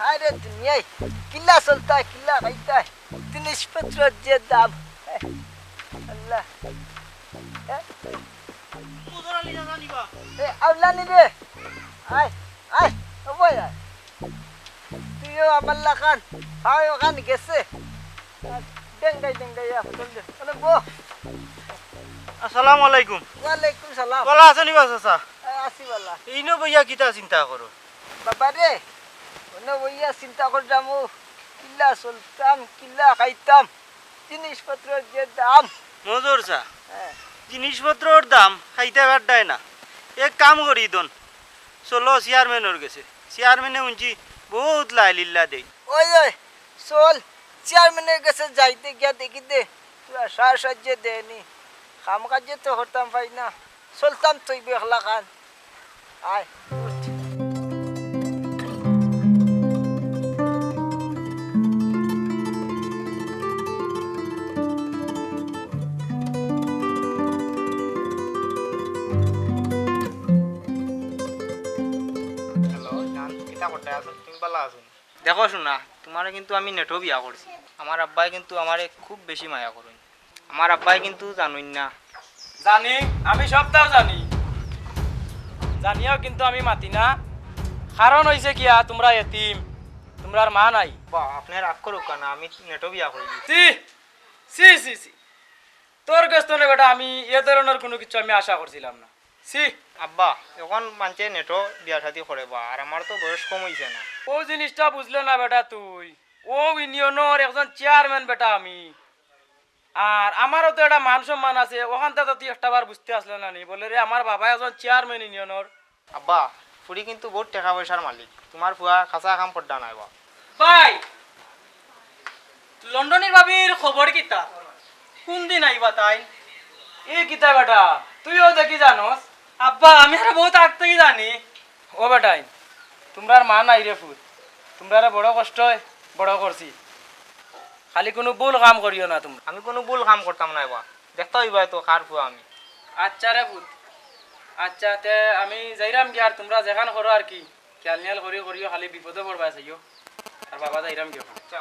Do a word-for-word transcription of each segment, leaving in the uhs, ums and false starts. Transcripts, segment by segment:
আরে দুনিয়ায় কিলা চলতা, কিলা খাইতা, জিনিসপত্রর যে দাম। আল্লাহ। হ্যাঁ? এ, আউলা নি রে। আয়, আয়, ও ভাই, আয়। তুইও আমার লাখান, পাও ওখান গেছে। আর ডেঙ্গাই ডেঙ্গাই আয়, চল দে। আরে বো। আসসালামু আলাইকুম। ওয়ালাইকুম সালাম। ভালা আছো নি বা চাচা? এ, আছি ভালা। ইনো বইয়া কিতা চিন্তা করো? বাবা রে, অনো বইয়া চিন্তা করতাম, ও কিলা চলতাম, কিলা খাইতাম, জিনিসপত্রর যে দাম। মজর চা, হ্যাঁ। জিনিসপত্রর দাম খাইতা পারতায় না। এক কাম করি দন, চলো চেয়ারম্যানর গেছে। চেয়ারম্যানে হুনছি বউত লাইলিল্লা দেইন। ওই, ওই, চল, চেয়ারম্যানর গেছে যাইতে গিয়া দেখি দে, তোরা সার সাহায্যে দেয়নি। কাম কাজে তো করতাম পাই না, চলতাম তৈব একলা খান। আয়, উঠ। হ্যালো, জান, কিতা করতে আছো? তুমি ভালা আছো নি? দেখো সোনা, তুমারে কিন্তু আমি নেটো বিয়া করছি। আমার আব্বায় কিন্তু আমারে খুব বেশি মায়া করইন। আমার আব্বায় কিন্তু জানইন না। জানি, আমি সবটাও জানি। জানিয়াও কিন্তু আমি মাতি না। কারণ অইছে কিয়া, তুমরা এতিম, তুমরার মা নাই। বা, আপনে রাগ করউক্কা না, আমি নেটো বিয়া করি দিছি। ছি, ছি, ছি, ছি। তোর গেছ থনে বেটা আমি এ ধরনর কুনু কিচ্ছু আমি আশা করছিলাম না। ছি। আব্বা, অখন মানষে নেটো বিয়া শাদি করে বা, আর আমার তো বয়স কম অইছে না। অউ জিনিসটা বুঝলে না বেটা তুই। অউ ইউনিয়নর একজন চেয়ারম্যান বেটা আমি। আর আমারও তো একটা মান সম্মান আছে, অখানটা তো তুই একটা বার বুঝতে আসলে না নি। বলে রে, আমার বাবা একজন চেয়ারম্যান ইউনিয়নর। আব্বা, ফুড়ি কিন্তু বউত টেকা পয়সার মালিক। তুমার ফুয়া খাছা কাম করতা নায় বা। ভাই, লন্ডনীর ভাবির খবর কিতা? কুনদিন আইবা তাইন? ই কিতা বেটা, তুইও দেখি জানোস? আব্বা, আমি আরো বউত আগ থাকি জানি। ও বেটাইন, তুমরার মা নাই রে ফুত, তুমরারে বড় কষ্টয় বড় করছি। খালি কুনু ভুল কাম করিও না তুমরা। আমি কুনু ভুল কাম করতাম নায় বা, দেখতা অইবায় তো কার ফুয়া আমি। আচ্ছা রে ফুত, আচ্ছা, তে আমি যাইরাম গি, আর তুমরা যেখান করো আর কি। খেয়াল নিয়াল করি করিও, খালি বিপদো পড়বায় চাইও। আর বাবা যাইরাম গিয়া। আচ্ছা।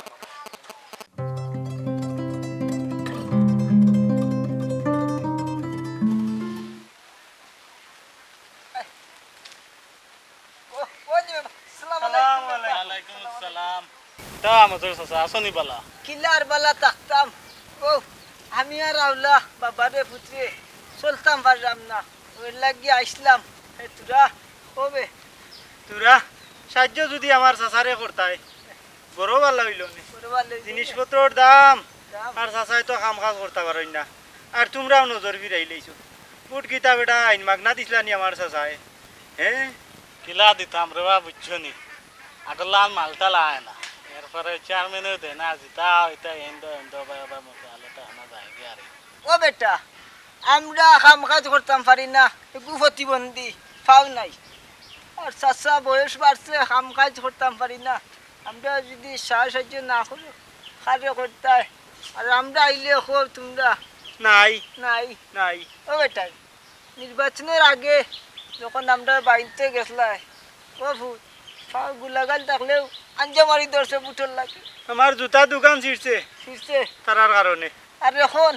ও, ও জি বাবা, আসসালামু আলাইকুম। ওয়ালাইকুম আসসালাম। তা মজর চাচা, আছো নি বালা? কিলা আর বালা থাকতাম। ও, আমি আর আউলা, বাবা রে পুত রে, চলতাম পাররাম না। অউর লাগি আইছলাম। এ, তোরা, ও বে। তোরা, সাহায্য যুদি আমার চাচারে করতায়, বড় বালা অইলো নে। বড় বালা অইলো নে। জিনিসপত্রর দাম, দাম। আর চাচায় তো কাম কাজ করতা পারইন না। আর তুমরাও নজর ফিরাইলাইছো। বুট কিতা বেটা আইন মাগনা দিছলা নি আমার চাচায়? হে? কিলা দিতাম রে বা, বুঝছো নি? আগর লাখান মালটা লায় না। এরপরে চেয়ারম্যানেও দেয় না, জিতা অইতা এন্দ এন্দ বা, বা, মতো আলোটা আনা যায় গিয়া আর। ও বেটা, আমরা কাম কাজ করতাম পারি না, এগু প্রতিবন্ধী, পাও নাই। আর চাচা বয়স বাড়ছে, কাম কাজ করতাম পারি না। আমরা যুদি সাহায্য না করি, কারে করতায়? আর আমরা আইলে কও তুমরা নাই। নাই। নাই। ও বেটা, নির্বাচনর আগে যখন আমরা বাড়িতে গেছলায়, ও ফুত, পাও গুলাগাল থাকলেও আঞ্জা মারি ধরছে বুটর লাগি। আমার জুতা দুখান ছিঁড়ছে। ছিঁড়ছে? তারার কারণে। আর এখন,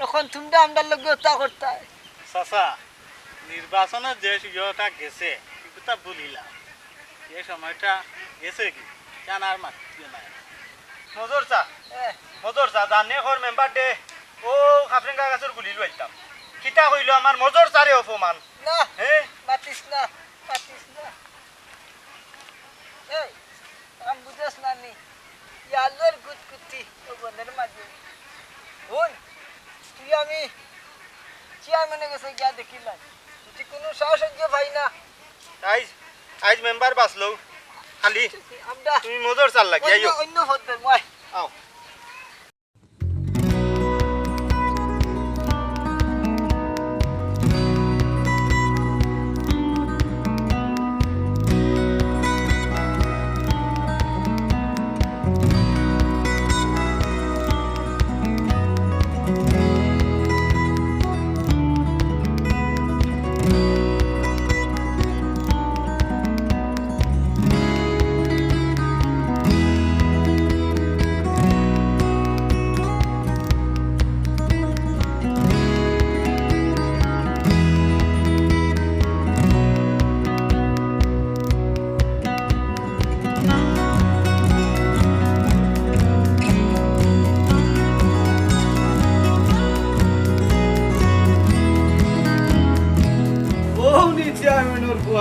এখন তুমরা আমরার লগে অতা করতায়। চাচা, নির্বাচনর যে সুযোগটা গেছে, ইগুতা ভুলিলা। যে সময়টা গেছে কি, জানার মাতিও না। মজর চা, এ। মজর চা, জানে কর মেম্বার দে, ও খাফরেঙ্গা গাছর গুলি লইতাম। কিতা কইলো আমার মজর চারে অপমান। না, হে? মাতিস না, মাতিস না। এই, কাম বুঝস না নি? ইয়ালোর গুতগুতি ও বনের মাঝে। হুন, তুই আমি চেয়ারম্যানর গেছে গিয়া দেখিলাম। যদি কুনু সাহায্য পাই না। আইজ, আইজ মেম্বার বাঁচলো। খালি আমরা তুমি মজর চার লাগি, অন্য, আইও। অন্য পথ ধরমু, আয়। আও।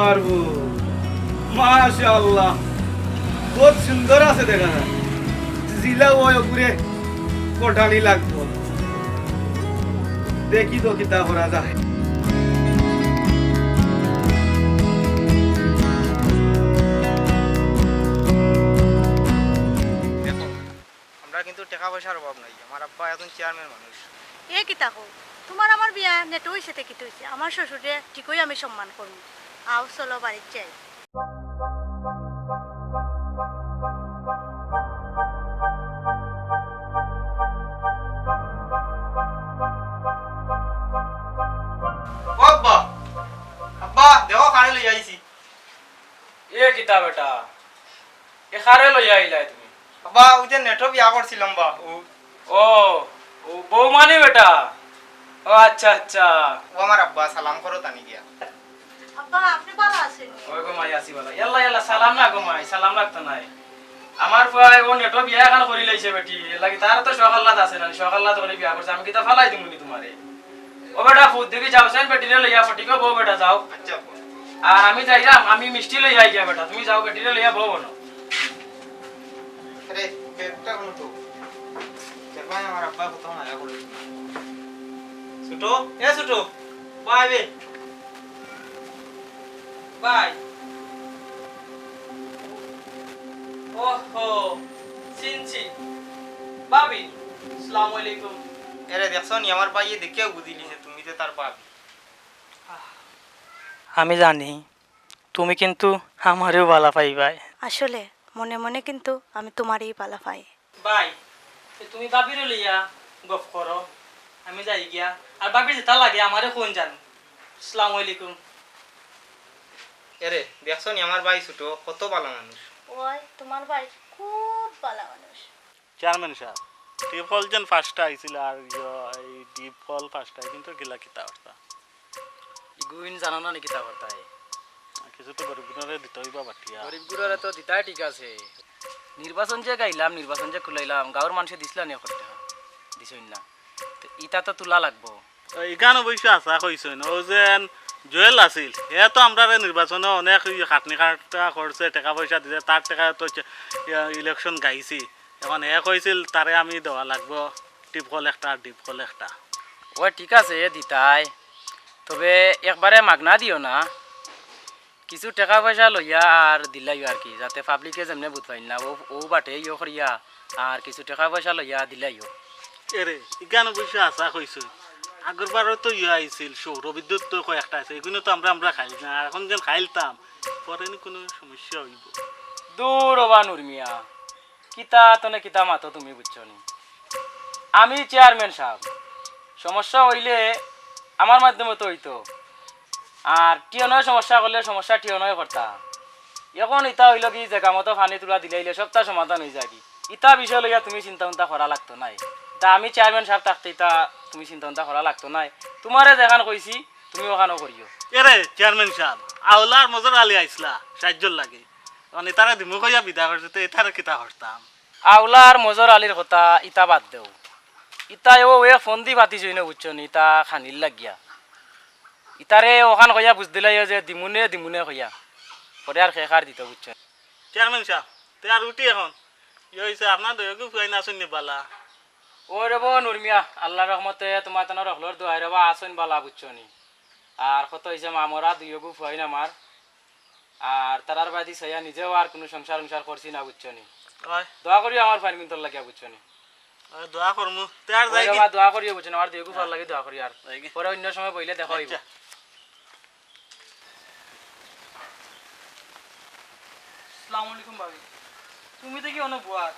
পারবো। মাশাআল্লাহ, বহুত সুন্দর আছে দেখা যায়। জিলা ওই উপরে কোটানি লাগবো। দেখি তো কিতা করা যায়। দেখো, আমরা কিন্তু টেকা পয়সার অভাব নাই। আমার আব্বা একজন চেয়ারম্যান মানুষ। এ কিতা কও? তুমার আমার বিয়া নেটো অইছে তে কিতা অইছে? আমার শ্বশুররে ঠিকই আমি সম্মান করমু। আও চলো বাড়িত যাই। ও আব্বা, আব্বা, দেখো কারে লই আইছি। এ কিতা বেটা? এ কারে লইয়া আইলায় তুমি? আব্বা, ওই যে নেটো বিয়া করছিলাম বা, ও। ও, ও বউ মানি বেটা? ও আচ্ছা, আচ্ছা। ও আমার আব্বা, সালাম করো তানি গিয়া। আব্বা, আপনি ভালা আছেন? ওই গো মাই, আছি ভালা। ইয়াল্লা, ইয়াল্লা, সালাম না গো মাই, সালাম লাগতো নায়। আমার পুয়ায় ও নেটো বিয়া এখান করি লাইছে বেটি, এর লাগি তার তো শখ আহ্লাদ আছে না, শখ আহ্লাদ করি বিয়া করছে, আমি কিতা ফালাই দিমুনি তুমারে? ও বেটা, ফুত দেখি যাও, সেন বেটিরে লইয়া ফটিকো বউ বেটা, যাও। আচ্ছা, আব্বা। আর আমি যাইরাম, আমি মিষ্টি লইয়া আই গিয়া বেটা, তুমি যাও বেটিরে লইয়া বউ বনো। আরে, ব্যাগটা কোন তো? দেখবায় আমার আব্বা কত মায়া করে। ছোট, এ ছোট, বাইবে। ভাই। ওহো, চিনছি। ভাবি, আসসালামু আলাইকুম। এরে, দেখছো নি, আমার ভাইয়ে দেখিয়াউ বুঝিলিছে তুমি যে তার ভাবি। আমি জানি, তুমি কিন্তু আমারেউ ভালা পাইবায়। আসলে, মনে মনে কিন্তু আমি তুমারেউ ভালা পাই। ভাই, তে তুমি ভাবিরে লইয়া গফ করো, আমি যাই গিয়া। আর ভাবির যেতা লাগে আমারে কইন জানু। আসসালামু আলাইকুম। এরে, দেখছো নি আমার ভাই ছোট, কত ভালা মানুষ। ওই, তুমার ভাই খুব ভালা মানুষ। চেয়ারম্যান সাব, টিউবওয়েল যেন ফার্স্টটা আইছিল আর ইয়ো, এই ডিপ কল ফার্স্টটা, কিন্তু কিলা কিতা অবস্থা? ইগুইন জানো না নি কিতা করতায়? কিছু তো গরিব গুণরে দিতে অইবা বাটিয়া। গরিব গুণরে তো দিতায় ঠিক আছে। নির্বাচন যে গাইলাম, নির্বাচন যে কুলাইলাম, গাঁওর মানষে দিছলা নি করতে? দিছইন না। তো ইতা তো তুলা লাগবো। ইখান অবশ্য হাছা কইছইন। ও যেন জুয়েল আছিল, হে তো আমরারে নির্বাচনো অনেক ইয়ে খাটনি খাটা করছে, টেকা পয়সা দিছে, তার টেকায় তো চে-, ইয়ে, ইলেকশন গাইছি। এখন হে কইছিল তারে আমি দেওয়া লাগবো ডিপ কল একটা, ডিপ কল একটা। ও ঠিক আছে, দিতায়। তবে একবারে মাগনা দিও না। কিছু টেকা পয়সা লইয়া আর দিলাইও আর কি, যাতে পাবলিকে যেমনে বুঝ পাইন না, ও, ও বাটে ইয়ো করিয়া আর কিছু টেকা পয়সা লইয়া দিলাইও। এরে, ইখান অবশ্য হাছা কইছইন। আগর বারও তো ইয়ে আইছিল, সৌর বিদ্যুৎ তো কয়েকটা আছে, ইগুইন তো আমরা, আমরা খাইল না, আর এখন যেন খাইলতাম, পরে নি কুনু সমস্যা অইবো। দূর ওবা নুর মিয়া, কিতা তনে কিতা মাতো তুমি বুঝছো নি? আমি চেয়ারম্যান সাব, সমস্যা অইলে আমার মাধ্যমে তো অইতো। আর টিয়নয় সমস্যা করলে সমস্যা টিয়নয় করতা। এখন ইতা অইলো কি, জাগা মতো পানি তুলা দিলাইলে সবতা সমাধান অই যায় কি? ইতা বিষয় লইয়া তুমি চিন্তা উন্তা করা লাগতো নায়। তা আমি চেয়ারম্যান সাব থাকতে ইতা তুমি চিন্তা উন্তা করা লাগতো নায়। তুমারে যেখান কইছি, তুমি ওখানও করিও। এরে চেয়ারম্যান সাব, আওলার মজর আলী আইছলা সাহায্যর লাগি। মানে ইতারে দিমু কইয়া বিদায় করছে, তো ইতারে কিতা করতাম? আওলার মজর আলীর কথা ইতা বাদ দেও। ইতায় ও এ ফন্দি পাতিছইন বুঝছো নি, ইতা খানির লাগিয়া। ইতারে ওখান কইয়া বুঝ দিলাইও যে দিমুনে, দিমুনে কইয়া। পরে আর খেকার দিত বুঝছো নি। চেয়ারম্যান সাব, তে আর উঠি এখন। ইয়ে অইছে, আপনার দুইগু ফুয়াইন আছইন নি বালা? ও রে বো নুর মিয়া, আল্লার রহমতে তুমার তানর হকলর দোয়ায় রে বা আছইন বালা বুঝছো নি। আর কত অইছে মামরা দুইগু ফুয়াইন আমার। আর তারার বায়দি চাইয়া নিজেও আর কুনু সংসার উংসার করছি না, বুঝছো নি? অয়। দোয়া করিও আমার ফুয়াইনগুইন্তর লাগিয়া, বুঝছো নি? অয়, দোয়া করমু। তে আর অয় যাই রে কি? বা, দোয়া করিও, বুঝছো নি? আমার দুইগু ফুয়ার লাগি দোয়া করিও আর। যাই কি? পরে অইন্য সময় বইলে দেখা অইবো। আচ্ছা। আসসালামু আলাইকুম ভাবি। তুমি দেখি অনো বওয়ার।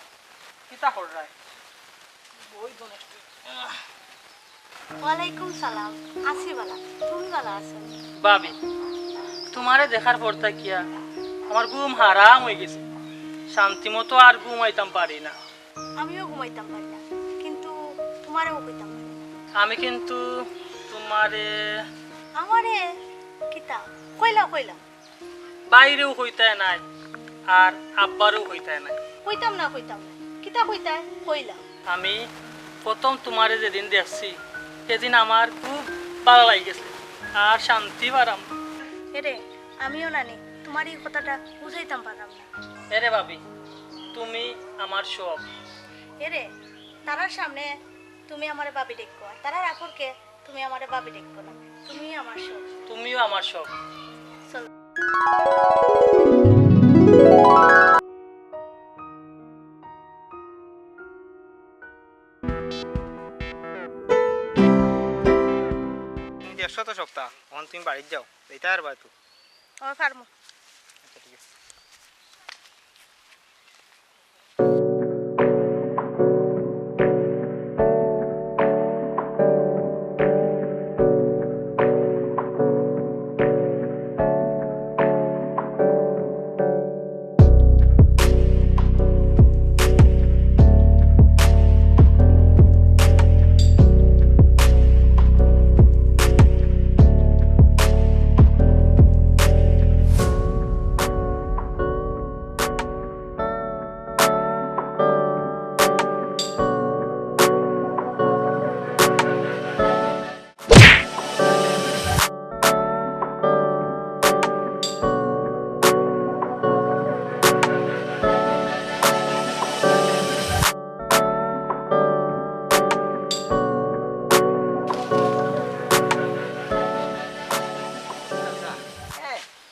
কিতা কররায়? বই তো নষ্ট। ওয়ালাইকুম সালাম। আছি বালা। তুমি বালা আছো? ভাবি, তুমারে দেখার পর থাকিয়া আমার ঘুম হারাম অইগেছে। শান্তি মতো আর ঘুমাইতাম পারি না। আমিও ঘুমাইতাম পারি না, কিন্তু তুমারেও কইতাম পারি না। আমি কিন্তু তুমারে আমারে কিতা? কইলাও, কইলাও। ভাইরেও কইতায় নায়, আর আব্বারেও কইতায় নায়। কইতাম না, কইতাম না। কিতা কইতায়? কইলাও। আমি প্রথম তুমারে যেদিন দেখছি, সেদিন আমার খুব বালা লাগি গেছে, আর শান্তি পারাম। এরে, আমিও নানি, তুমার ই কথাটা বুঝাইতাম পারলাম না। এরে ভাবি, তুমি আমার সব। এরে, তারার সামনে তুমি আমারে ভাবি ডাকো, আর তারার আপরকে তুমি আমারে ভাবি ডাকো না। তুমিই আমার সব। তুমিও আমার সব। চলো। তুমি দেখছো তো সবটা, অখন তুমি বাড়িত যাও, যাইতায় পারবায় তো। ও, পারমু। আচ্ছা, ঠিক আছে।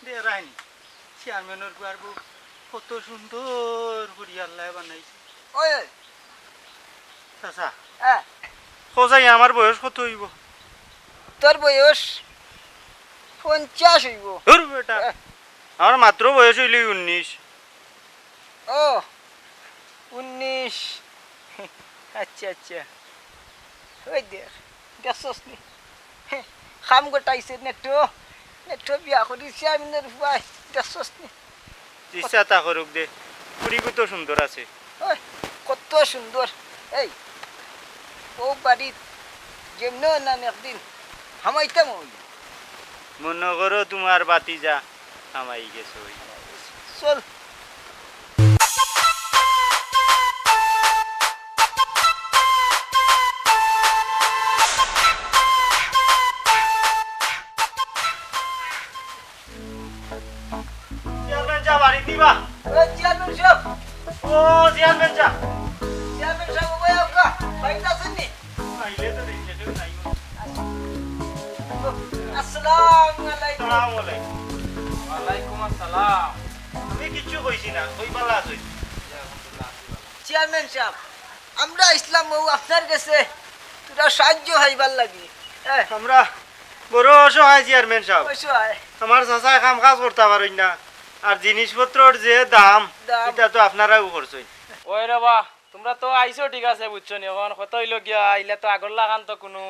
দে রাইনি, চেয়ারম্যানর বুয়ার বউ কত সুন্দর করি আল্লায় বানাইছে। ওই, ওই। চাচা, হ্যাঁ। কও চাই, আমার বয়স কত অইবো? তোর বয়স পঞ্চাশ অইবো। ধুর বেটা, হ্যাঁ। আমার মাত্র বয়স অইলোউ উনিশ। ও, উনিশ। আচ্ছা, আচ্ছা। ওই দেখ, দেখছস নি? কাম গটাইছে নেটো, নেটো বিয়া করিছে আমিনর ফুয়ায়, দেখছস নি? ইচ্ছা তা করুক দে, ফুড়িগু তো সুন্দর আছে। ওই, কত সুন্দর। এই, অউ বাড়িত যেমনে নাম একদিন হামাইতাম অই। মনো করো তুমার বাতিজা হামাই গেছে অই। চল। চেয়ারম্যান সাব, বাড়িত নি বা? ও চেয়ারম্যান সাব। ও চেয়ারম্যান সাব। চেয়ারম্যান সাব, ও ভাই, আপকা বাড়িত আছইন নি? আইলে তো দেখি, কেউ নাই। আসসালামু আলাইকুম। আসসালামু আলাইকুম। ওয়ালাইকুম আসসালাম। আমি কিচ্ছু কইছি না, কই ভালা আছইন? চেয়ারম্যান সাব, আমরা আইছলাম অউ আপনার গেছে থুড়া সাহায্য পাইবার লাগি। হ্যাঁ। আমরা বড় অসহায় চেয়ারম্যান সাব। অসহায়। আমার চাচায় কাম কাজ করতা পারইন না, আর জিনিসপত্রর যে দাম, দাম। ইটা তো আপনারাউ করছইন। ওই রে বা, তুমরা তো আইছো ঠিক আছে, বুঝছো নি? অখন কথা অইলো গিয়া, ইলা তো আগর লাখান তো কুনু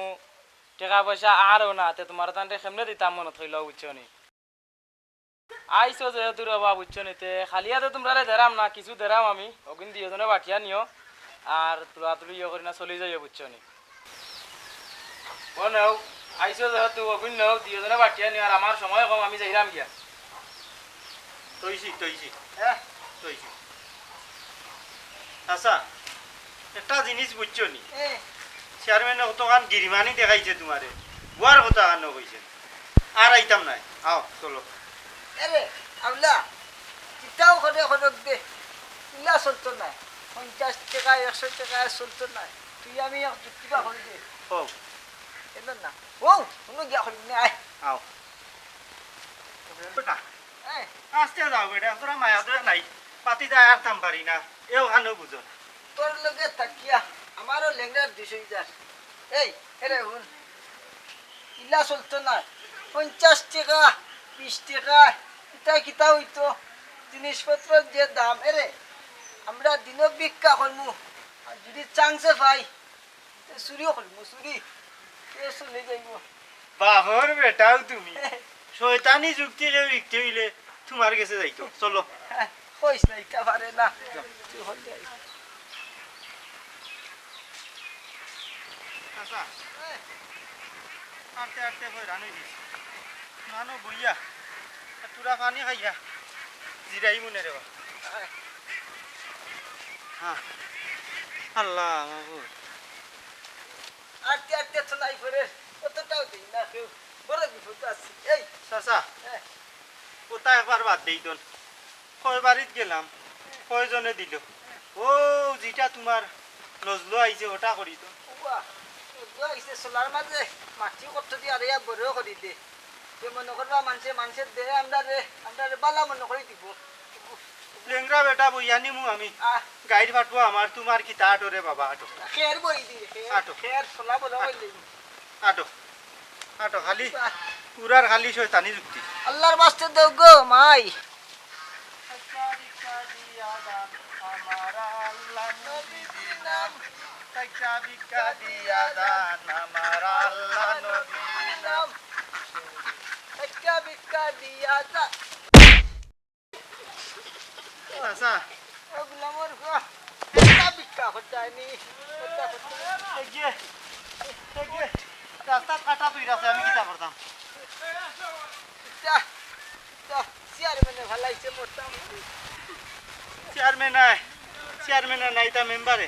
টেকা পয়সা আরও না, তে তুমার তানরে কেমনে দিতাম মনো থইলো, বুঝছো নি? আইছো যেহেতু রে বা, বুঝছো নি, তে খালি আতে তুমরারে দেরাম না, কিছু দেরাম আমি, অগুন দুইওজনে বাটিয়া নিও, আর তুলা তুলি ইয়ে করি না চলি যাইও, বুঝছো নি? ও নেও, আইছো যেহেতু, অগুন নেও, দুইওজনে বাটিয়া নিও, আর আমার সময় কম, আমি যাইরাম গিয়া। তৈছি, তৈছি। হ্যাঁ? তৈছি। আচ্ছা, একটা জিনিস বুঝছো নি? এ। চেয়ারম্যানে কতখান গিরিমানি দেখাইছে তুমারে। বুয়ার কথা আনো কইছে। আর আইতাম নায়। আও, চলো। এরে, আউলা, কিতাও করে করক দে। ইলা চলতো নায়। পঞ্চাশ টেকা, একশো টেকা চলতো নায়। তুই আমি এক যুক্তি বা করি দে। কও। এলো না। ও, হুনো গিয়া করি নে, আয়। আও। বেটা, এই। আস্তে যাও বেটা, তোরা মায়া দয়া নাই। পাতি যায় আর থাম পারি না। এও খানো বুঝো না। তোর লগে থাকিয়া আমারও লেংড়ার দুইশো ইজার। এই, এরে হুন। ইলা চলতো না। পঞ্চাশ টেকা, বিশ টেকা, ইতা কিতা অইতো? জিনিসপত্রর যে দাম, এরে, আমরা দিনও ভিক্ষা করমু। আর যদি চান্সে পাই, তে চুরিও করমু, চুরি। কে চলে যাইব? বাপর বেটাও তুমি। শয়তানি যুক্তি কেউ শিখতে অইলে তুমার গেছে যাইতো। চলো। কইস না, ইটা পারে না। তুই হল যাই। আচ্ছা। আটতে আটতে হয়রান অই গেছি। মানো বইয়া, আর থুড়া পানি খাইয়া জিরাই মনে রে বা। হ্যাঁ। আল্লাহ মাবুদ। আটতে আটতে তো নাই করে, অতটাও দেই না কেউ। বড় বিপদ আছি। এই। চাচা। হ্যাঁ। কথা একবার বাদ দেই তো। কয় বাড়িত গেলাম, কয়জনে দিল। ও, যেটা তুমার নজলো আইছে, ওটা করি তো। ওবা, নজলো আইছে, চলার মাঝে মাটি কত দিয়া রে, বড় করি দে। যে মনে করবা মানষে, মানষে দে, আমরারে, আমরারে বালা মনে করি দিব। লেংড়া বেটা বইয়া নিমু আমি। আহ। গাইর ফাটবো আমার, তুমার কিতা আটো রে বাবা, আটো। খের বই দি, খের, আটো। খের, চলা বড় করি দিবি। আটো, আটো, খালি উড়ার খালি শয়তানি যুক্তি। আল্লার ওয়াস্তে দেও গো মাই। আচ্ছা। ও গুলামর গো, একটা ভিক্ষা করতায়নি, করতা, করতা। এই যে, এই যে, রাস্তাত কাটা তুই আছে, আমি কিতা করতাম? যা, যা, চেয়ারম্যানে ফালাইছে, মরতাম। চেয়ারম্যান নাই, চেয়ারম্যান নাই, ইটা মেম্বারে।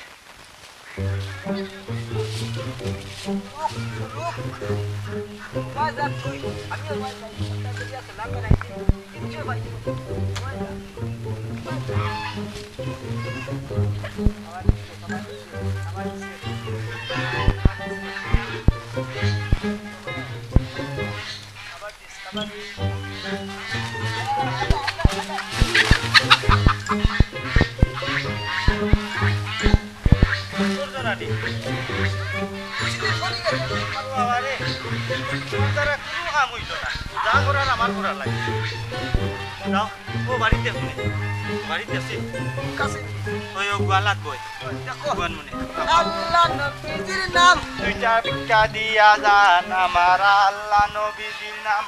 বাবা রে, তোমার দ্বারা কোনো কাম হইল না। যা করার আমার করা লাগে। যাও, ও বাড়িতে শুনে। বাড়িতে আছে। কাছে। ওই ও গোয়ালাত বই। দেখো। গোয়াল মনে। আল্লাহ নবীজির নাম। দুইটা ভিক্ষা দিয়া যান আমার আল্লাহ নবীজির নাম।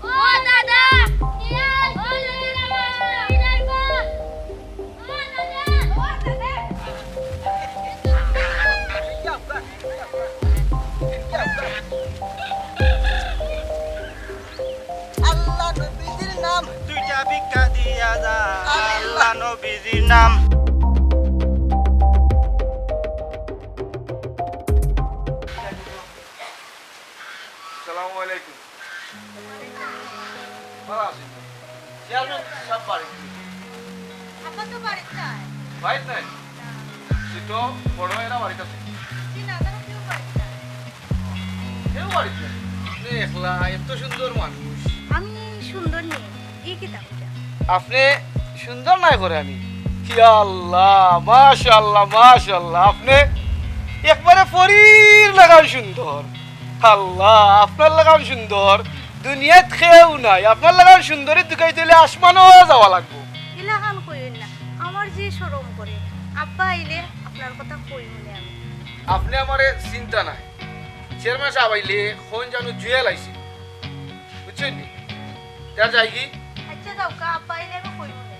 ও দাদা, ও দাদা, ও দাদা। আল্লাহ নবীজির নাম। দুইটা ভিক্ষা দিয়া যা। আল্লাহ নবীজির নাম। আসসালামু আলাইকুম। ভালা আছইন? চেয়ারম্যান সাব বাড়িত? আব্বা তো বাড়িত নাই। বাড়িত নাই? না। তুই তো বড় এরা বাড়িত আছে। জি না, তারা কেউ বাড়িত নাই। কেউ বাড়িত নাই? আপনে একলা, এত সুন্দর মানুষ। আমি সুন্দর নি, ই কিতা কইরা? আপনে সুন্দর নায় করে আমি। ইয়া আল্লাহ, মাশাআল্লাহ, মাশাআল্লাহ। আপনে একবারে পরীর লাখান সুন্দর। আল্লাহ, আপনার লাখান সুন্দর দুনিয়াত কেউ নাই। আপনার লাখান সুন্দরী তুকাইতে অইলে আসমানো যাওয়া লাগবো। ইলাখান কইন না, আমার যে শরম করে। আব্বা আইলে আপনার কথা কইমুনে আমি। আপনে আমারে চিনতা নায়। চেয়ারম্যান সাব আইলে কইন জানো জুয়েল আইছে। বুঝছইন নি? যার যাইগি। আচ্ছা, যাউক্কা, আব্বা আইলে আমি কইমুনে।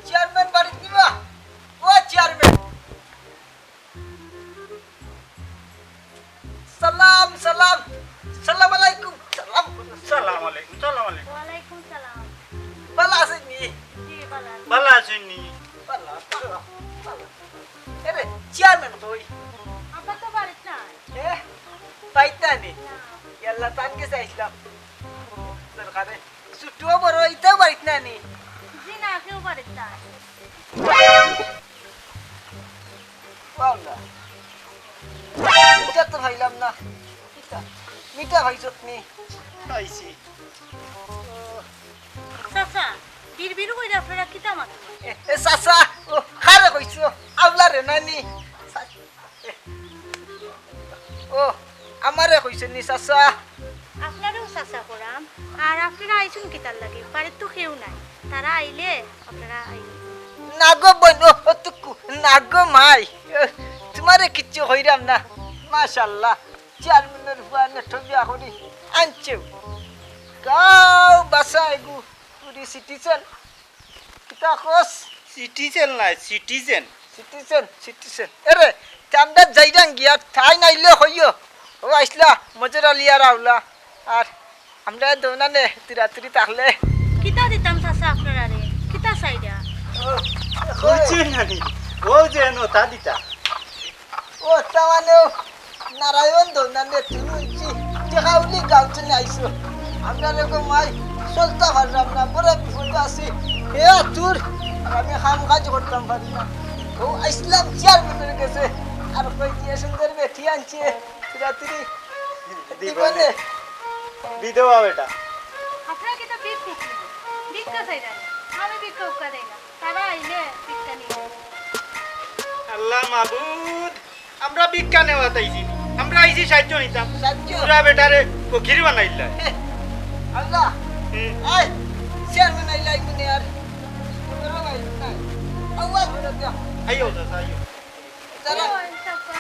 চেয়ারম্যান বাড়িত নিবা? ও চেয়ারম্যান। সালাম, সালাম। সালাম আলাইকুম। সালাম। সালাম আলাইকুম, সালাম আলাইকুম। ওয়ালাইকুম সালাম। ভালা আছইন নি? জি, ভালা আছি। ভালা আছইন নি? ভালা, ভালা, ভালা। এরে, চেয়ারম্যান কই? আব্বা তো চাইছিলাম। দরকারে। ছুটু বড়, ইতাও বাড়িত নাই নি? জি না, কেউ বাড়িত নাই। বাবা। ইতা তো পাইলাম না। ইতা। মিঠা পাইছত নি? পাইছি। চাচা, বিড়বিড় কইরা আপনারা কিতা মাতইন? এ, এ, চাচা, ও, কারে কইছো? আউলারে নানি? চা-, এ, ও, আমারে কইছইন নি চাচা? আপনারেও চাচা কইরাম। আর আপনারা আইছইন কিতার লাগি? বাড়িত তো কেউ নাই। তারা আইলে আপনারা আইন। না গো বইন, ও, ও টুকু, না গো মাই। এ, তুমারে কিচ্ছু কইরাম না। মাশাআল্লাহ, চেয়ারম্যানর ফুয়া নেট বিয়া করি আনছে। গাউ বাসা এগু, পুরি সিটিজেন। কিতা কস? সিটিজেন নায়, সিটিজেন। Citizen, citizen. এরে, তে আমরা যাইরাম গিয়া, তাইন আইলে কইও। ও আইছলা, মজর আলী আর আউলা। আর আমরা দোনানে তিরাতিরি থাকলে। কিতা দিতাম চাচা আপনারারে? কিতা চাইরা? ও, বুঝছি না নি। ও যে এনো, তা দিতা। ও, তা মানে ও নারায়ণ দোনানে তুমি উঠছি। টেকা উলি গাঁও চলে আইছো। আমরা রে গো মাই, চলতা পারলাম না, বড় বিপদ আছি। হে তোর, আর আমি কাম কাজ করতাম পারি না। ও আইছলাম চেয়ারম্যানর গেছে, আর কই দিয়া সুন্দর বেটি আনছে, রাত্রি দিব দিবনে। বিধবা বেটা। আপনারা কিতা ভিক্ষুক নি? ভিক্ষা চাইরা নি? আমি ভিক্ষা উক্কা দেই না। তারা আইলে ভিক্ষা নিয়ে। আল্লাহ মাবুদ, আমরা ভিক্ষা নেওয়াত আইছি নি। আমরা আইছি সাহায্য নিতাম। সাহায্য? পুরা বেটারে ফকির বানাইলা। হে, আল্লাহ। হুম। আয়, চেয়ারম্যান আইলা, আইবো নে আর। বড় ভাই, নাই। আওয়াজ করে দাও। আইও, চাচা, আইও। দাঁড়া। ও, আচ্ছা, আব্বা।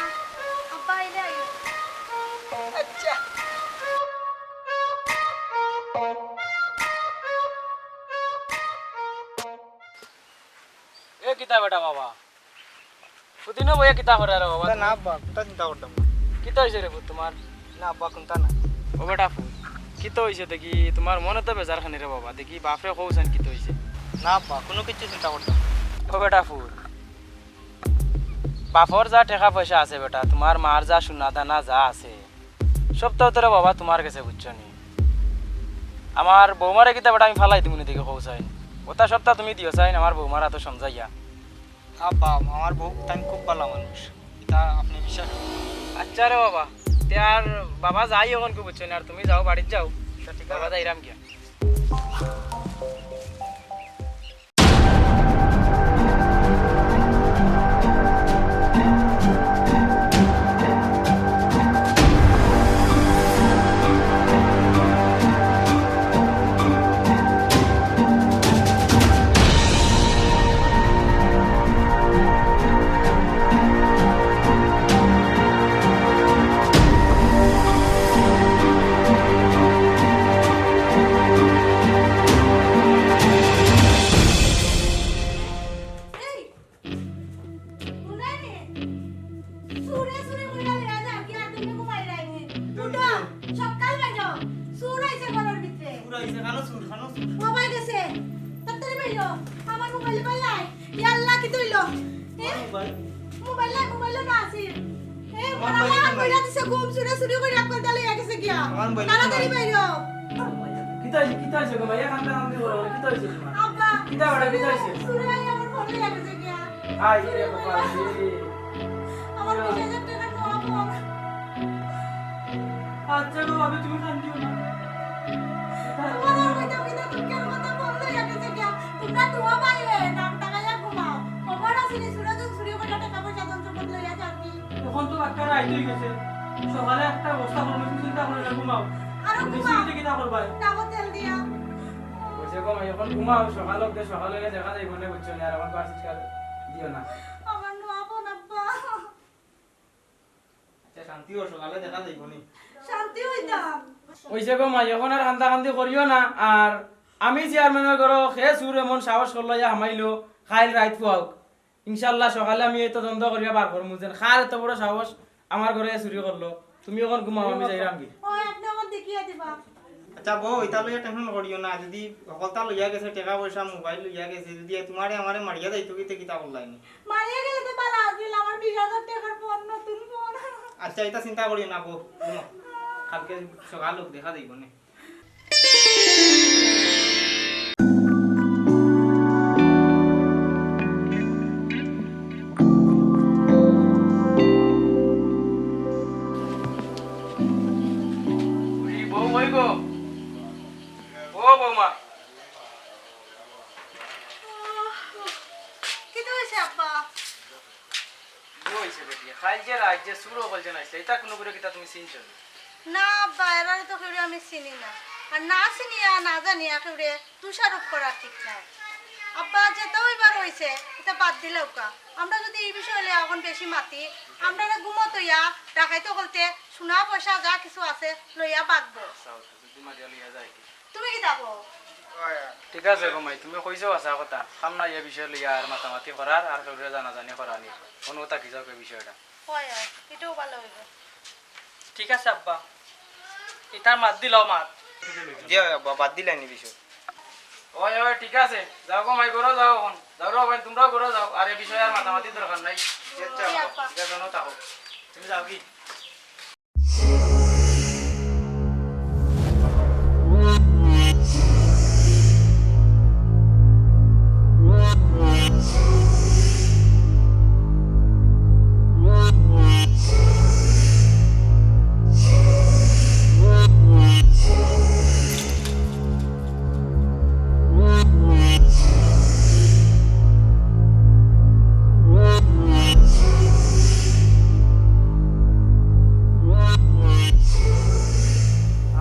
আব্বা আইলে আইও। আচ্ছা। এ কিতা বেটা বাবা? ফুদিনো বইয়া কিতা করে রে বাবা? না, না, আব্বা, কুনটা চিন্তা করতাম না। কিতা অইছে রে পুত তুমার? না, আব্বা, কুনটা না। ও বেটা পুত, কিতা অইছে দেখি? তুমার মনে তো বেজার খানি রে বাবা। দেখি বাপরে কও চাইন কিতা অইছে। না, আব্বা, কুনু কিচ্ছু চিন্তা করতাম না। ও বেটা পুত, বাপর যা টেকা পয়সা আছে বেটা, তুমার মার যা সোনা দানা যা আছে, সবতা তো রে বাবা তুমার গেছে, বুঝছো নি? আমার বৌমারে কিতা বেটা আমি ফালাই দিমু নি দেখি কও চাইন। অতা সবতা তুমি দিও চাইন আমার বৌমার আতো সমজাইয়া। আব্বা, আমার বউ তাইন খুব ভালা মানুষ, ইতা আপনে বিশ্বাস করইন। আচ্ছা রে বাবা, তে আর বাবা যাই অখন কু বুঝছো নি, আর তুমি যাও, বাড়িত যাও। আচ্ছা, ঠিক আছে। বাবা যাইরাম গিয়া। এই, কোনায় রে? চুরে চুরে কইরা লইয়া যাও, কি আর তুমি ঘুমাই রাইনি? উঠো, সকাল বাইরো। চুর আইছে ঘরর ভিতরে। চুর আইছে, কানো চুর, কানো চুর। ও ভাই গেছে। তাড়াতাড়ি বাইরো। আমার মোবাইল পাইলাই। ইয়া আল্লাহ, কিতা অইলো? এ? মোবাইল? মোবাইল নাই, মোবাইল না আছিল। এ, আমার মোবাইল আল্লাহ, নাই। কইরা দিছে, ঘুম চুরে চুরি কইরা কইরা লইয়া গেছে গিয়া। আমার মোবাইল তাড়াতাড়ি নাই। বাইরো। কিতা অইছে, কিতা অইছে গো মাইয়া? কান্দা কান্দি করো, কিতা অইছে তুমার? আব্বা। কিতা বেটা, কিতা অইছে? চুরে আইয়া আমার ফোন লইয়া গেছে গিয়া। আয় রে বাবা রে। আমার বিশ হাজার টেকার নয়া ফোন। আচ্ছা গো, আমি তুমি কান্দিও না। তুমার আর কইতাম কিতা, দুঃখের কথা ফোন লইয়া গেছে গিয়া। তুমরা দোয়া পাইবে, নাম টাকাইয়া ঘুমাও। খবর আছে নি, চুরে তো চুরি কইরা টেকা পয়সা ধন সম্পদ লইয়া যার কি? অখন তো বাক্কা রাইত অই গেছে, সকালে একটা ব্যবস্থা করমু, তুমি চিন্তা করো না, ঘুমাও। আরো ঘুমাও। কিতা করবায়? ডাবো তেল দিয়া। অইছে গো মাই, অখন ঘুমাও, সকাল অইলে, সকাল অইলে দেখা যাইবো নে, বুঝছো নি? আর অখন তো আর চিৎকার দিও না। আমার নয়া ফোন আব্বা। আচ্ছা, শান্তি অও, সকালে দেখা যাইবো নি। শান্তি অইতাম। অইছে গো মাই, অখন আর কান্দা কান্দি করিও না। আর আমি চেয়ারম্যানর ঘরো কে চুর এমন সাহস করলো ইয়া হামাইলো, কাইল রাইত পুয়াউক। ইনশাআল্লাহ সকালে আমি এই তদন্ত করিয়া বার করমু যেন কার এত বড় সাহস আমার ঘরে চুরি করলো। তুমি অখন ঘুমাও, আমি যাইরাম গি। ওই, আপনে অখন দেখিয়া দিবা। আচ্ছা বউ, ইতা লইয়া টেনশন করিও না। যদি হকলতা লইয়া গেছে, টেকা পয়সা, মোবাইল লইয়া গেছে, যদি তুমারে আমারে মারিয়া যাইতো, কিতা করলায় নি? মারিয়া গেলে তো ভালা আছিল, আমার বিশ হাজার টেকার ফোন, নতুন ফোন। আচ্ছা, ইতা চিন্তা করিও না বউ, ঘুমাও। কালকে সকাল হোক, দেখা যাইব নে। বউ, ওই গো। ও বৌমা। কিতা অইছে আব্বা? কি অইছে বেটি? কাইল যে রাইত যে চুর অকল যে আইছলা, ইতা কুনু করি কিতা তুমি চিনছো নি? না আব্বা, এরারে তো কেউরে আমি চিনি না। আর না চিনিয়া, না জানিয়া কেউরে দোষারোপ করা ঠিক নায়। আব্বা, যেতা অইবার অইছে, ইতা বাদ দিলাউক্কা। আমরা যদি ই বিষয় লইয়া অখন বেশি মাতি, আমরারে ঘুমো থইয়া ডাকাইত অকলতে সোনা পয়সা যা কিছু আছে লইয়া ভাগবো। আচ্ছা, আচ্ছা, যদি মারিয়া লইয়া যায় কি? তুমি কিতা কও? ঠিক আছে গো মাই, তুমি কইছো হাছা কথা। কাম নাই এ বিষয় লইয়া আর মাতামাতি করার, আর কেউরে জানাজানি করানির। অনো থাকি যাউক এ বিষয়টা। অয়, অয়, ইটাও ভালা অইবো। ঠিক আছে আব্বা, ইতার মাত দিলাও মাত। জি অয় আব্বা, বাদ দিলাইনি বিষয়। অয়, অয়, ঠিক আছে, যাও গো মাই, ঘরো যাও অখন। যাও রে ভাই, তুমরাও ঘরো যাও, আর এ বিষয়ে আর মাতামাতির দরকার নাই। জি আব্বা। যাও, যাও, থাকো। তুমি যাও কি?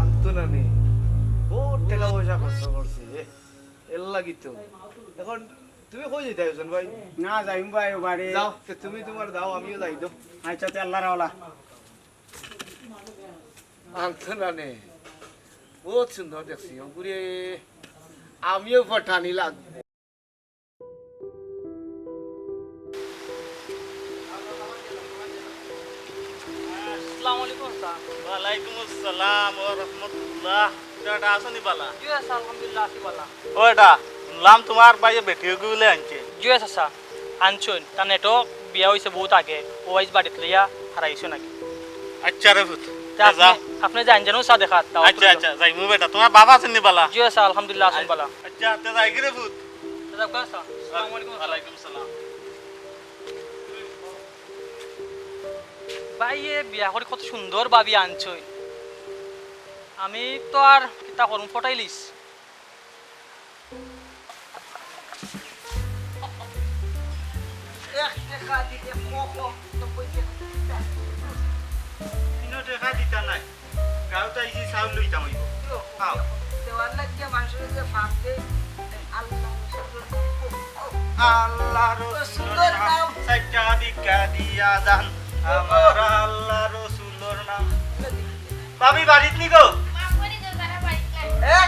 আনতো না নি, বউত টেকা পয়সা খরচ করছে, এর লাগি তো। অখন তুমি কই যাইতায় হোসেন ভাই? না, যাইমু ভাই, ও বাড়ি। যাও, তে তুমি তুমার যাও, আমিও যাই তো। আচ্ছা, তে আল্লার হাওলা। আনতো না নে, বউত সুন্দর দেখছি, ওগুরে আমিও পটানি লাগবো। আসসালামু আলাইকুম, স্যার। ওয়ালাইকুম আসসালাম ওয়া রাহমাতুল্লাহ। বেটা, আছো নি বালা? জি, স্যার, আলহামদুলিল্লাহ, আছি বালা। ও বেটা, হুনলাম তুমার ভাইয়ে বেটি ওগু বুলে আনছে। জি, স্যার, আনছইন। তার নেটও বিয়া অইছে বউত আগে, ও আইজ বাড়িত লইয়া হারাইছে নাকি। আচ্ছা রে পুত, তে তে যা। আপনে, আপনে যাইন যেন চা দেখাত, দাওয়াত আচ্ছা, করিল। আচ্ছা, যাইমু বেটা। তুমার বাবা আছেন নি বালা? জি, স্যার, আলহামদুলিল্লাহ, আছেন বালা। আচ্ছা, তে যাই গি রে পুত। তে যাও, স্যার। আসসালামু আলাইকুম, স্যার। ওয়ালাইকুম সালাম। ভাইয়ে বিয়া করি কত সুন্দর ভাবি আনছইন। আমি তো আর কিতা করমু, পটাইলিস। এক টেকা দিতে ক, ক, নব্বই টেকা। তিন টেকা দিতা নাই। গাঁওত আইছি, চাউল লইতাম অইবো। কিয়? খাও। দেওয়ার লাগিয়া মানুষরে যে ফাঁক দেয়, আল্লাহ রসুলর নাম। আল্লাহ রসুলর সুন্দর নাম। নাম। চাইরটা ভিক্ষা দিয়া যান, আমার আল্লাহ রসুলর নাম। ভাবি বাড়িত নি গো? মাফ করি দেও, তারা বাড়িত নাই। এ?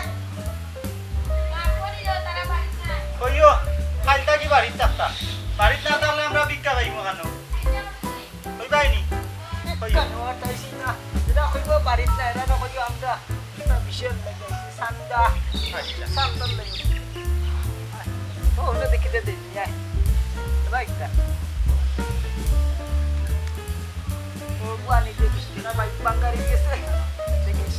মাফ করি দেও, তারা বাড়িত নাই। কইও, কাইল থাকি বাড়িত থাকতা। বাড়িত না থাকলে আমরা ভিক্ষা পাইমু কেনে? আচ্ছা, কইবায় নি? কইও। কেন আর তাইছি না? এরা কইবো বাড়িত না, এরা না কইবো আমরা একটা বিষয় লাগে, চান্দা। আচ্ছা। চান্দার লাগে। ও, ওটা দেখি দে, দে, নিয়ে আয়। এবার একটা। ও, বুয়া নিতে দিস না, ভাই, বাঙ্গারি গেছে। দেখিস।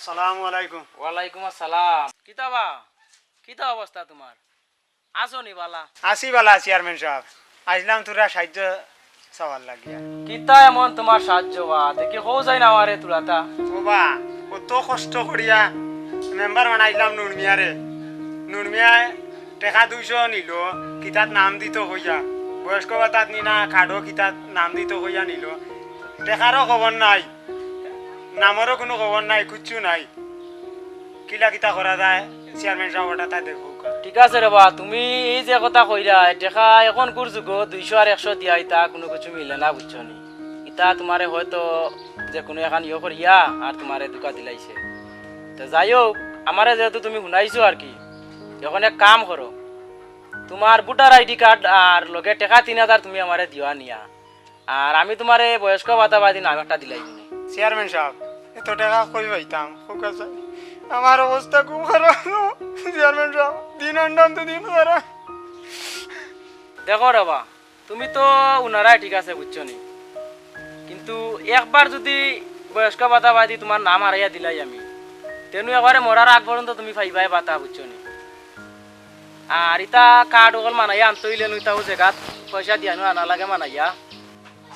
আসসালামু আলাইকুম। ওয়ালাইকুম আসসালাম। কিতা বা? কিতা অবস্থা তুমার? আছো নি বালা? আছি বালা, চেয়ারম্যান সাব। আইলাম থুড়া সাহায্য চাওয়ার লাগিয়া। কিতা এমন তুমার সাহায্য বা? দেখি কও যাইন আমারে তুরাতা। ও বা, কত কষ্ট করিয়া মেম্বার বানাইলাম নুরমিয়ারে। নুরমিয়ায় টেকা দুইশো নিল, কিতাত নাম দিত কইয়া। বয়স্ক ভাতাত নি না, কার্ডো কিতাত নাম দিত কইয়া নিল। টেকারও খবর নাই, নামরও কুনু খবর নাই, কুচ্ছু নাই। কিলা কিতা করা যায়, চেয়ারম্যান সাব, ওটা তাই দেখো। ঠিক আছে রে বা, তুমি এই যে কথা কইরায়, টেকা এখনকুর যুগো দুইশো আর একশো দিয়া ইতা কুনু কিছু মিলে না, বুঝছো নি? ইতা তুমারে হয়তো যে কুনু এখান ইয়ে করিয়া আর তুমারে ধুকা দিলাইছে। তো যাই হোক, আমারে যেহেতু তুমি হুনাইছো আর কি, এখন এক কাম করো, তুমার ভোটার আইডি কার্ড আর লগে টেকা তিন হাজার তুমি আমারে দিও আনিয়া। আর আমি তুমারে বয়স্ক ভাতা বাদে নাম একটা দিলাইমুনে। চেয়ারম্যান সাব, এত টেকা কই পাইতাম? কউক্কা চাই। আমার অবস্থা খুব খারাপ। চেয়ারম্যান সাব, দিন আন্ডান তো দিন খারাপ। দেখো রে বা, তুমি তো উনারায় ঠিক আছে, বুঝছো নি? কিন্তু একবার যুদি বয়স্ক ভাতা বাদে তুমার নাম হারাইয়া দিলাই আমি, তেনু একবারে মরার আগ পর্যন্ত তুমি পাইবায় ভাতা, বুঝছো নি? আর ইতা কার্ড অকল বানাইয়া আনতে অইলে নু ইতাও জেগাত পয়সা দিয়া নু আনা লাগে বানাইয়া।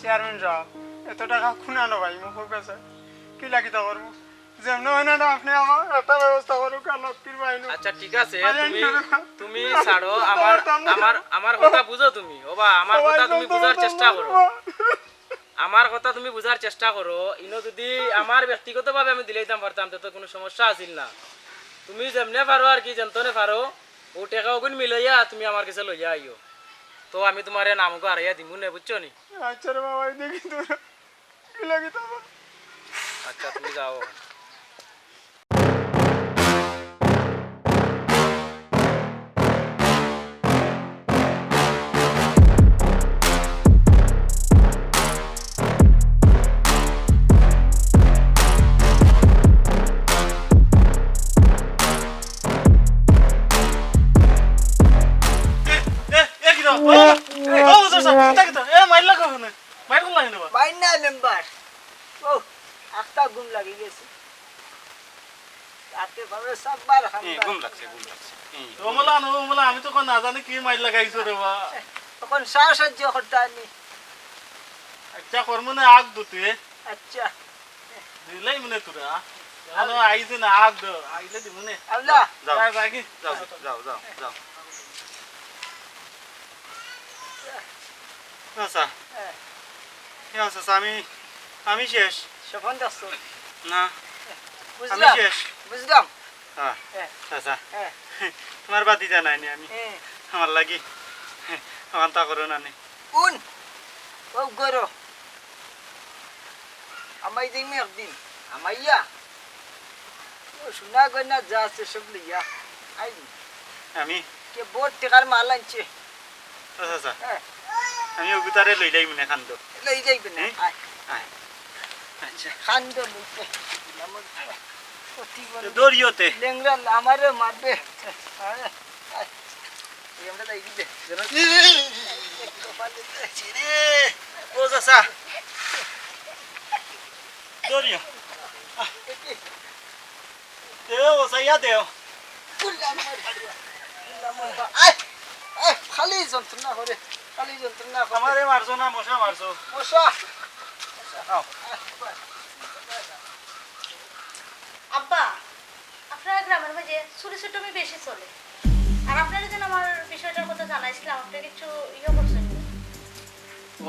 চেয়ারম্যান সাব, এত টেকা কুনানো পাইমু, কউক্কা চাই। কিলা কিতা করমু? যেমনে অয় না, আপনে আমার একটা ব্যবস্থা করউক্কা, আর লক্ষ্মীর বাহিনী। আচ্ছা, ঠিক আছে, ভাই, তুমি, আমি তুমি ছাড়ো, আমার, আমার, আমার কথা বুঝো তুমি। ও বা, আমার কথা তুমি বুঝার চেষ্টা করো। আমার কথা তুমি বুঝার চেষ্টা করো। ইনো যুদি আমার ব্যক্তিগতভাবে আমি দিলাইতাম পারতাম, তে তো কুনু সমস্যা আছিল না। তুমি যেমনে পারো আর কি, যেনতনে পারো, অউ টেকা অগুন মিলাইয়া তুমি আমার গেছে লইয়া আইও। তো আমি তুমারে নামগু হারাইয়া দিমুনে, বুঝছো নি? আচ্ছা রে বাবা, এই দেখি তো। কিলা কিতা বা? আচ্ছা, তুমি যাও। এ, এ, এ কিতা? ও, ও, ও, ও, কিতা, কিতা? এ, মাইর লাগা কেনে? মাইর কুন লাগি না বা? মাইর না, মেম্বার। ও, আখতা ঘুম লাগি গেছে। রাতে ভাবে সববার এ, ঘুম লাগছে, ঘুম লাগছে। এ। ও মোলা, ও মোলা, আমি তো অখন না জানি কি মাইর লাগাইছো রে বা। অখন সাহায্য করতা নি। আচ্ছা, করমু নে, আগ দুতে। আচ্ছা। দিলাইমুনে তুরা। এখনো আইছে না, আগ দে। আইলে দিমুনে। আল্লাহ। যাও। যাও, যাও, যাও, যাও, যাও। আচ্ছা। হ্যাঁ। ইয়া চাচা, আমি, আমি শেষ। স্বপন দাস তো। না। আমি বুঝলাম, শেষ। বুঝলাম। হ্যাঁ। হ্যাঁ। চাচা। হ্যাঁ। তুমার বাতি জানাইনি আমি। হ্যাঁ। আমার লাগি। আমানতা করো না নি। কোন? ও গরো। আমাই দিমু একদিন। আমাইয়া। ও সোনা গয়না যা আছে সব লইয়া আইবি। আমি? কে বউত টেকার মাল আনছে। আচ্ছা, আচ্ছা। হ্যাঁ। আমি অগুতারে লইলাইমুনে কান্দো। লই যাইবে না। হুম? আয়। আয়। আচ্ছা। কান্দো লইতে। অতি বড়। তো দৌড়িও তে। লেংড়া আমারে মারবে। আয়, আয়। এই আমরা যাই দিতে। রে, ও চাচা। দৌড়িও। এ, ও চাইয়া দেও। আয়, আয়, খালি যন্ত্রণা করে, খালি যন্ত্রণা করে। আমারে মারছো না, মশা মারছো? মশা। আও। আব্বা, আপনার গ্রামের মাঝে চুরি চুট্টামি বেশি চলে। আর আপনারে যেন আমার বিষয়টার কথা জানাইছিলাম, আপনি কিছু ইয়ে করছেন না।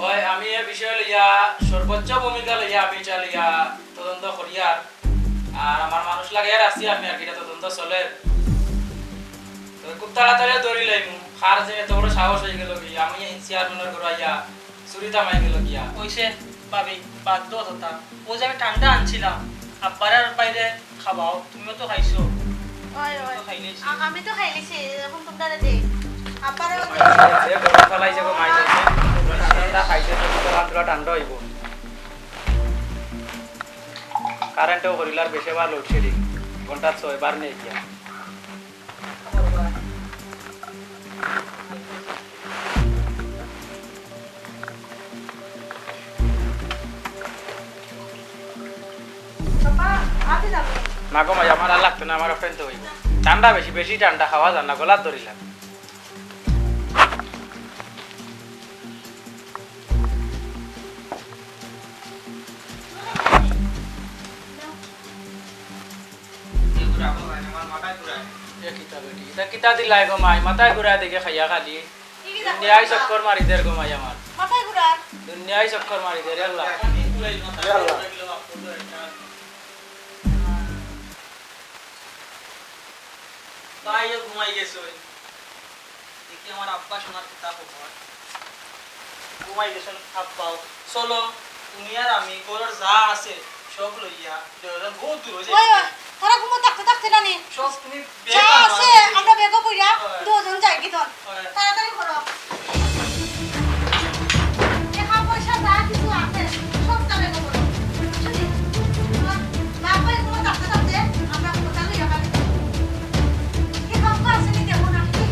অয়, আমি এ বিষয় লইয়া সর্বোচ্চ ভূমিকা লইয়া আমি ইটা লইয়া তদন্ত করিয়ার। আর আমার মানুষ লাগাইয়া রাখছি আমি, আর কিতা তদন্ত চলের। তো খুব তাড়াতাড়ি ধরিলাইমু। কার যে এত বড় সাহস অইগেলো কি, আমি এই চেয়ারম্যানর ঘরো আইয়া চুরি থামাই গেলো গিয়া। অইছে, ভাবি, বাদ দেও কথা। অউ যে আমি ঠান্ডা আনছিলাম, আব্বারে আর বাইরে খাবাও, তুমিও তো খাইছো। অয়, অয়। তো খাইলাইছি। আ-, আমি তো খাইলিছি, এখন তুমরারে দেই। আব্বারেও দেই। যে গরম ফালাইছে গো মাই, ঠান্ডা খাইছে তো, তো রাত্র ঠান্ডা অইবো। কারেন্টও করিলার বেশি বার load shedding, ঘন্টা ছয় বার নেই গিয়া। না গো মাই, আমার আর লাগতো না, আমার friend তো অইবো। ঠান্ডা বেশি, বেশি ঠান্ডা, খাওয়া যায় না, গলাত ধরিলাম। আমার মাথায় ঘুরায়। এ কিতা বেটি, ইতা কিতা দিলায় গো মাই? মাথায় ঘুরায় দেখে খাইয়া খালি। কি কিতা দুনিয়ায় ঘুরায়? চক্কর মারি দের গো মাই আমার। মাথায় ঘুরায়? দুনিয়ায় চক্কর মারি দের, আল্লাহ। মাথায় ঘুরায়, মাথায় ঘুরায়। ভাই, ও ঘুমাই গেছে ওই। দেখি আমার আব্বা সোনার কিতা খবর। ঘুমাই গেছেন আব্বাও। চলো, তুমি আর আমি ঘরর যা আছে সব লইয়া দুইজন বহুত দূর হয়ে ওই, যাই। ওই, তারা ঘুমো থাকতে থাকতে না নি? সব তুমি যা বেগ আনো, আছে, আমি আমরা বেগও কইরা ওই। দুইজন যাই কি ধর। ওই। তাড়াতাড়ি করো। টাকা পয়সা যা কিছু আছে, সব তাহলে খবর। বুঝলি? তোমার বাপ ভাই কোনো থাকতে থাকতে আমরা কোথাও নিয়ে যাবো। কি হাপ্পা আছে নি তেমন আর কি?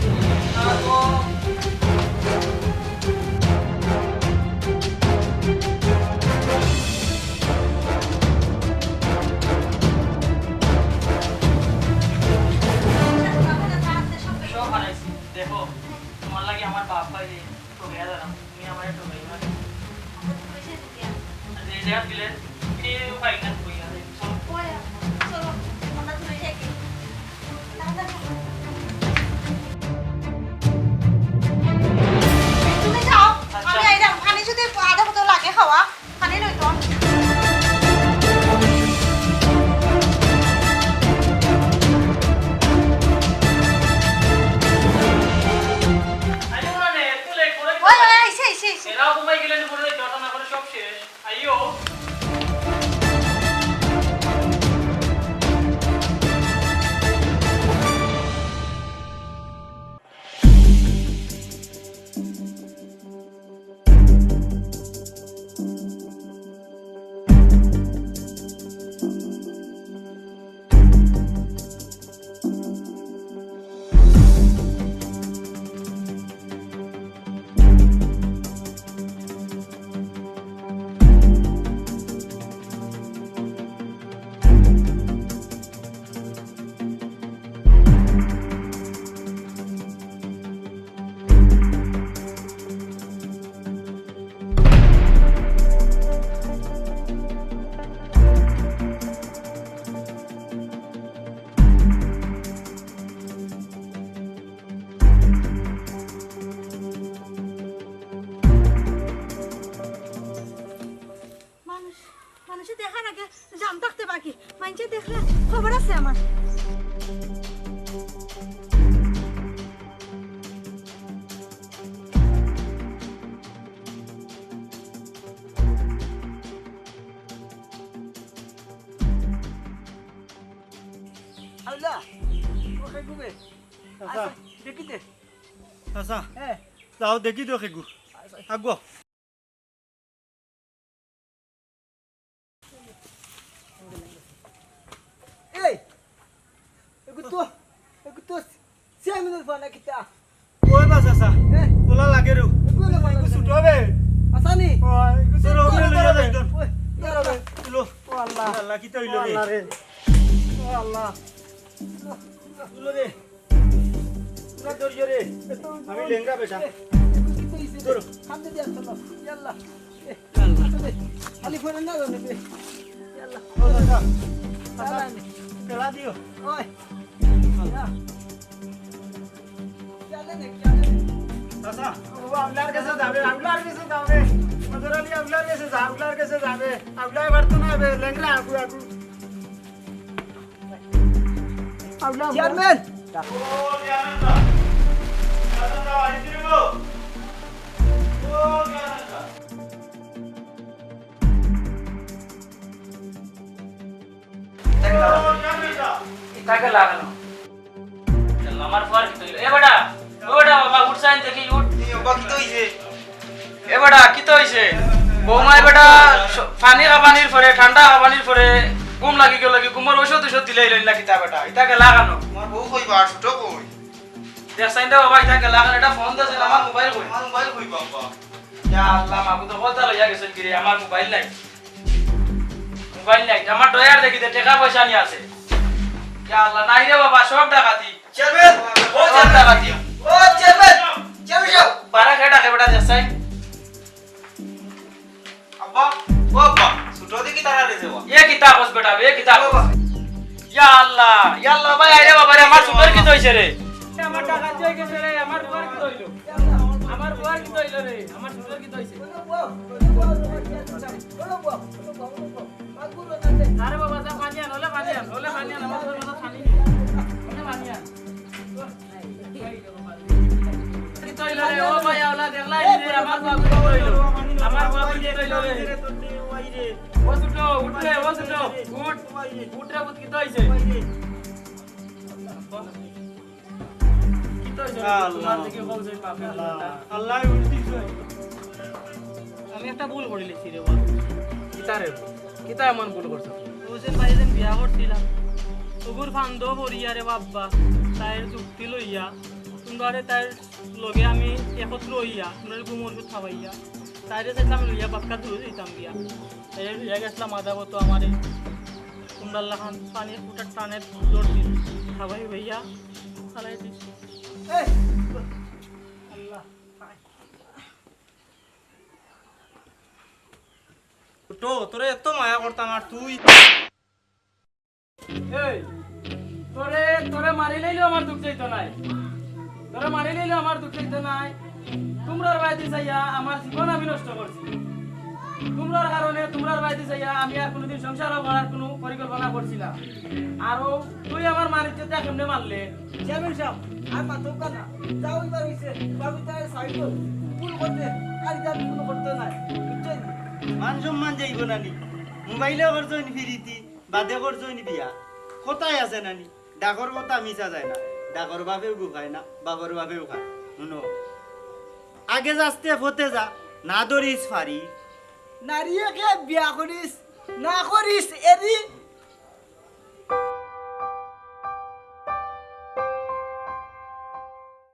সব হারাইছি। দেখো, তোমার লাগি আমার বাপ ভাই রে, তো গেল না। তুমি আমার একটু ভাই না। আর এই জায়গা দিলে, এই উপায় না, কই আর এই সব। ওই, চলো, আমরা দূরে যাই। তুমি যাও, আচ্ছা। আমি আইলাম। পানি যদি আধা বোতল লাগে খাওয়া, পানি লইতো। আইও না রে, একটু লেট করে ওই, ওই, আইছে, আইছে, আইছে। এরাও ঘুমাই গেলেন, ঘুরে যাই, জটা না করে সব শেষ। আইও। মানুষ, মানুষে দেখার আগে জাম থাকতে বাকি। মানুষে দেখলে খবর আছে আমার। আল্লাহ, ও কে গুবে। আচ্ছা। আচ্ছা, দেখি দে। আচ্ছা। হ্যাঁ। যাও দেখি তো খেগু। আচ্ছা। আগুয়া। এই, এগু তো, এগু তো চেয়ারম্যানর ফুয়া না কিতা? ওই বা চাচা, হ্যাঁ? ওলা লাগে রে। এগু হলো এগু ফুয়া ছোট না। হবে। আসানি? ও, এগু ছোট ধরো, হবে, ওগুলো লইয়া ধরো। যাই, ধর। ওই, ধরো, ধরো। লো। ও আল্লাহ। আল্লাহ, কিতা হইল ও রে? আল্লাহ রে। ও আল্লাহ। লো, লো। লো রে। না, ধরিও রে। আমি লেংড়া বেটা। এ, এ, কি তো হইছে রে? ধরো। কান্দে দিয়া চলো। ইয়াল্লা। এ, আল্লাহ। খালি ফোন না জানো রে। ইয়াল্লা। ও দাদা। দাদা, দাদা। খেলা দিও। ওই। আল্লাহ। খেয়ালে নে, খেয়ালে নে। দাদা, ও আউলার কাছে যাবে, আউলার কাছে যাবে। মদর আলী আউলার কাছে যা, আউলার কাছে যাবে। আউলায় পারতো না, বে, লেংড়া, আগু, আগু। চেয়ারম্যান। ইতাকে লাগানো। আমার ফুয়ার কিতা হইল? এ বেটা, ও বেটা, বাবা, উঠ সাইন দেখি, উঠ। এ বাবা, কিতা হইছে? এ বেটা, কিতা হইছে? বৌমায় বেটা, স-, পানি খাবানির পরে, ঠান্ডা খাবানির পরে ঘুম লাগি গেল কি, ঘুমর ঔষধ ঔষধ দিলে হইল না কিতা বেটা? ইতাকে লাগানো। আমার বউ কই বা, ছোট বউ? দেখ সাইন দে বাবা, ইতাকে লাগানো, এটা ফোন দেছে, আমার মোবাইল কই? আমার মোবাইল কই বাবা? ইয়া আল্লাহ, মাবুদ, কথা লইয়া গেছেন কি রে, আমার মোবাইল নাই। মোবাইল নাই, আমার ডয়ার দেখি দে, টেকা পয়সা নিয়া আছে। ইয়া আল্লাহ, নাই রে বাবা, সব ডাকাতি। চেয়ারম্যান, ও সব চেয়ারম্যান। ডাকাতি। ও চেয়ারম্যান, চেয়ারম্যান সাহেব। বারা খেয়ে ডাকে বেটা, দেখ সাইন। আব্বা, ও আব্বা, ছোট দেখি তারা রে যাওয়া। এ কিতা কস বেটা, এ কিতা কস? বাবা। ইয়া আল্লাহ, ইয়া আল্লাহ, ভাই, আরে বাবা রে, আমার ছোটর কিতা অইছে রে? আমার ডাকাতি অই গেছে রে, আমার বুয়ার কিতা অইলো? আমার বুয়ার কিতা অইলো রে? আমার ছোটর কিতা অইছে? আরে বাবা, যা পানি আন, ওলে পানি আন, ওলে পানি আন, আমার ছোটর মাথাত পানি, ওলে পানি আন। কিতা অইলো রে? ও ভাই, আওলা দেখলা নি রে? আমার বাবু কিতা অইলো? আমার বাবু কিতা অইলো রে? ও ছোট, উঠ রে, ও ছোট, উঠ। উঠ রে, পুত, কিতা অইছে? কিতা অইছে রে? আল্লাহ। তোমার দেখি কও যে বাপের আল্লাহ। আল্লাহ উল্টি করে। আমি একটা ভুল করিলিছি রে বাবা। কিতা রে? কিতা এমন ভুল করছো? ও যে ভাই, যেন বিয়া করছিলাম, ওগুর ফান্দো পড়িয়া রে বাবা, তাইর যুক্তি লইয়া, তোমরারে তাইর লগে আমি একত্র অইয়া, তোমরারে ঘুমর ওষুধ খাওয়াইয়া, তাইরে চাইতাম লইয়া বাক্কা দূরে যাইতাম গিয়া। তাইরে লইয়া গেছিলাম আদাবত আমারে, তোমরার লাখান পানির ফুটার টানে জোর দিন, খাওয়াই হইয়া, খালাই দিস। আল্লাহ। ছোট, তোরে এত মায়া করতাম, আর তুই এই, তোরে, তোরে মারিলাইলেও আমার দুখ যাইতো নায়। তোরে মারিলাইলেও আমার দুখ যাইতো নায়। তোমরার বায়দি চাইয়া আমার জীবন আমি নষ্ট করছি। তোমরার কারণে, তোমরার বায়দি চাইয়া আমি আর কোনোদিন সংসারও করার কোনো পরিকল্পনা করছি না। আর ও, তুই আমার মানিজ্জতটা কেমনে মারলে? চেয়ারম্যান সাব, আর মাতউক্কা না। যা অইবার অইছে, বাবু তাই সাইড করো। ভুল করতে, আর যা ভুল করতে নাই। বুঝছেন? মান সম্মান যাইবো না নি? মোবাইলে করছো নি ফিরিতি? বাদে করছইন বিয়া। কথায় আছে না নি, ডাকর কথা মিছা যায় না, ডাকর বাপেও গু খায় না, বাপর বাপেও খায়। হুনো, আগে যাস্তে ফতে যা, না ধরিস ফারি। নারী একে বিয়া করিস, না করিস এরি,